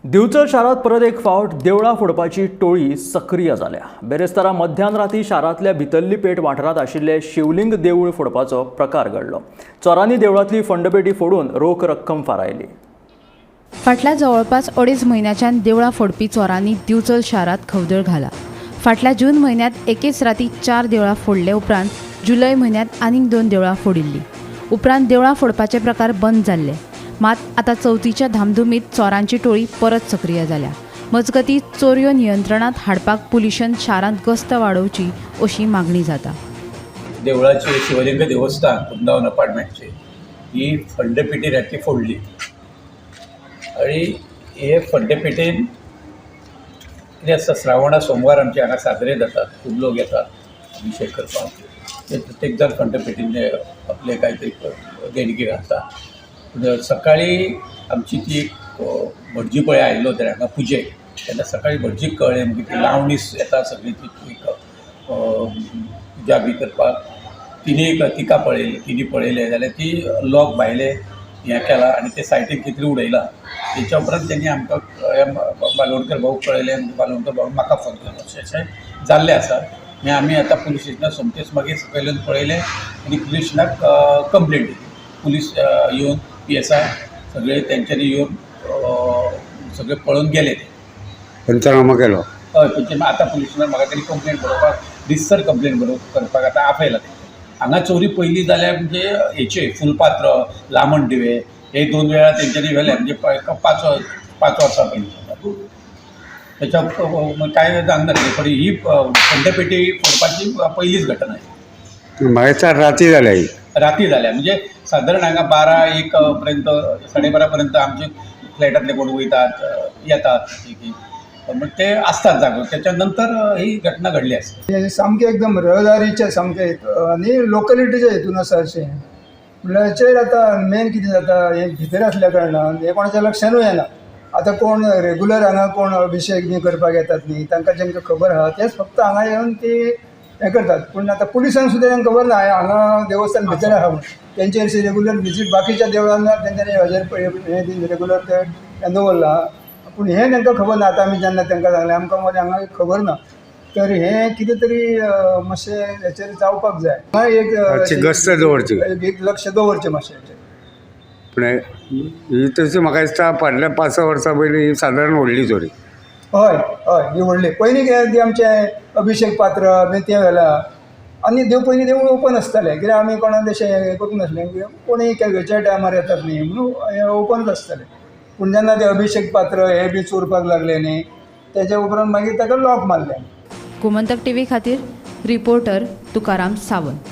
दिवचल शारांत परत एक फावट देवळां फोडपाची टोळी सक्रीय जाल्या. बेरेस्तारा मध्यान राती शारांतल्या भितरली पेठ वाठारांत आशिल्ले शिवलिंग देवूळ फोडपाचो प्रकार घडलो. चोरांनी देवळांतली फंडपेटी फोडून रोख रक्कम फारायली. फाटल्या जवळपास 2.5 म्हयन्याच्यान देवळां फोडपी चोरांनी दिवचल शारांत खवदळ घाला. फाटल्या जून म्हयन्यांत एकेच राती 4 देवळां फोडले उपरांत जुलय म्हयन्यांत आनीक 2 देवळां फोडिल्लीं. उपरांत देवळां फोडपाचे प्रकार बंद जाल्ले. मात आतां चवथीच्या धामधुमीत चोरांची टोळी परत सक्रीय जाल्या. मजगतीं चोरयो नियंत्रणांत हाडपाक पुलिशेन शारांत गस्त वाडोवची अशी मागणी जाता. देवळाचे शिवलिंग देवस्थान वृंदावन अपार्टमेंटचे ही फंडपेटी राती फोडली आणि हे फंडपेटीन कितें आसता, श्रावणा सोमवार आमचे हांगा साजरे जातात, खूब लोक येतात अभिशेक करपाक. ते प्रत्येक जाण फंडपेटीन आपले काय तरी देणगी घालता. पूण सकाळी आमची ती भटजी पळय आयिल्लो ते हांगा पुजेक, तेन्ना सकाळी भटजीक कळ्ळें, मागीर ती लावणी येता सगळी ती एक पुजा बी करपाक तिणी तिका पळयली. तिणी पळयलें जाल्यार ती लॉक भायले हें केला आनी ते सायडीक कितें उडयला. तेच्या उपरांत तेणी आमकां बालोणकर भाऊक कळयलें, बालोणकर भाऊ म्हाका फोन केलो. अशें अशें जाल्लें आसा. मागीर आमी आतां पुलीस स्टेशनार सोमतेच मागीर सकयल येवन पळयलें आनी पुलीस स्टेशनाक कंप्लेन दिली. पुलीस येवन PSI सगळे तेंच्यांनी येवन सगळे पळोवन गेले ते पंचनामा केलो. हय, पंचनामा आतां पुलीस स्टेशनार म्हाका तेणी कंप्लेन बरोवपाक, रितसर कंप्लेन करपाक आतां आपयला. हांगा चोरी पयली जाल्यार म्हणजे हेचे फुलपात्र, लामण दिवे हे 2 वेळा तेंच्यांनी व्हेले, म्हणजे 5 वर्सां पयलीं. त्याच्या कांय जावंक नासलें, पण ही फंडपेटी फोडपाची पयलीच घटना. म्हाका राती जाल्या ही. राती जाल्या म्हणजे सादारण हांगा 12-1 पर्यंत, 12:30 पर्यंत आमचे फ्लॅटांतले कोण वयतात येतात, ते आसतात जागो. त्याच्या नंतर ही घटना घडली आसा. सामकें एकदम रहदारीचे सामकें आनी लोकलिटीच्या हितून आसा अशें म्हणल्यार आतां मेन कितें जाता, हे भितर आसल्या कारणान हें कोणाच्या लक्षानूय येना. आतां कोण रेगुलर हांगा कोण अभिशेक बी करपाक येतात न्ही, तांकां जेंकां खबर आहा तेच फक्त हांगा येवन ती हें करतात. पूण आतां पुलिसांक सुद्दां तांकां खबर ना हांगा देवस्थान भितर आहा म्हणून. तेंचे अशें रेगुलर विजीट बाकीच्या देवळांना तेंच्यांनी हजेर हें रेगुलर ते दवरलां, पूण हें तांकां खबर ना. आतां आमी जेन्ना तांकां सांगलें आमकां मरे हांगा खबर ना, तर हें कितें तरी मातशें हेचेर जावपाक जाय. एक गस्त दवरची, एक लक्ष दवरचें मातशें हेचेर. पूण ही तशी म्हाका दिसता फाटल्या 5-6 वर्सां पयलीं ही सादारण व्हडली चोरी. हय हय, ही व्हडली. पयलीं कितें ती आमचें अभिशेक पात्र बी तें व्हेलां आनी देव पयलीं देवूळ ओपन आसतालें, कित्याक आमी कोणाक तशें हें करूंक नासलें, कोणूय खंयच्याय टायमार येतात न्ही म्हणून हें ओपनच आसतालें. पूण जेन्ना ते अभिशेक पात्र हे बी चोरपाक लागले न्ही, तेच्या उपरांत मागीर ताका लॉक मारलें. गोमंतक टीव्ही खातीर रिपोर्टर तुकाराम सावंत.